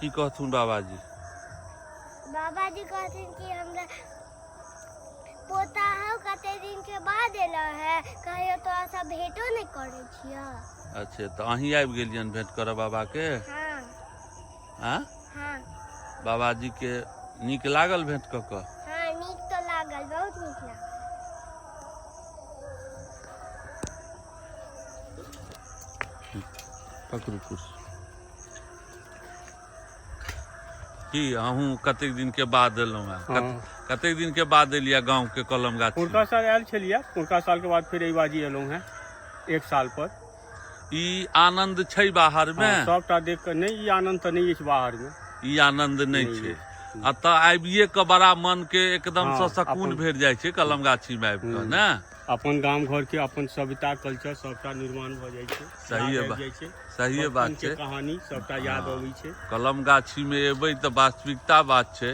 की कहथुन बाबाजी? बाबाजी कहथिन कि हमरा पोता हौ, कते दिन के बाद एलो है, कहियो तोरा सब भेंटो नहि करै छियै। अच्छा, तऽ अहीं आबि गेलियनि भेंट करऽ बाबाके? हाँ। आँ? हाँ। बाबाजीके नीक लागल भेंट कऽ कऽ? हाँ, नीक तऽ लागल, बहुत नीक लागल। पकड़ू कुर्सी। की अहूँ कतेक दिन के बाद एलहुँ हेँ? हाँ। कतेक दिन के बाद एलियै गाँव के कलम गाछी? पुरका साल आयल छलियै, पुरका साल के बाद फेर एहि बाजी एलहुँ हेँ एक साल पर। ई आनंद छै बाहर मे? हाँ, सबटा देख कऽ नहि, ई आनंद तऽ नहि अछि बाहर मे। ई आनंद नहि नहि छै। अछि। एतऽ आबिये कऽ बड़ा मन के एकदम सँ हाँ, सकून अपन भेट जाइ छै कलम गाछी मे आबि कऽ ने। अपन गाम घर के अपन सभ्यता कल्चर सबटा निर्माण भऽ जाइ छै, सहिए याद आबि बात, जाइ छै। सहिए बात बचपन के छै। कहानी सबटा याद अबै छै। कलम गाछी मे एबै तऽ वास्तविकता बात छै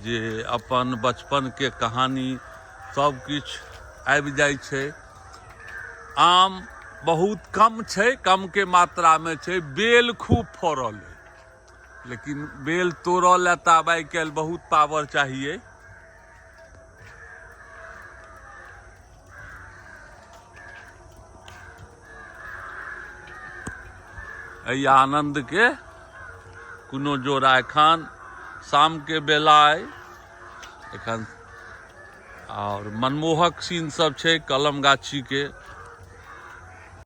जे अपन बचपन के कहानी सब किछु आबि जाइ छै। आम बहुत कम छै, कम के मात्रा मे छै। बेल खूब फड़ल अइ, लेकिन बेल तोड़ऽ लए तऽ आब आइ काल्हि बहुत पावर चाहिए। एहि आनन्दके कोनो जोड़ा। एखन शामके बेला अइ एखन, आओर मनमोहक सीन सब छै कलम गाछीके।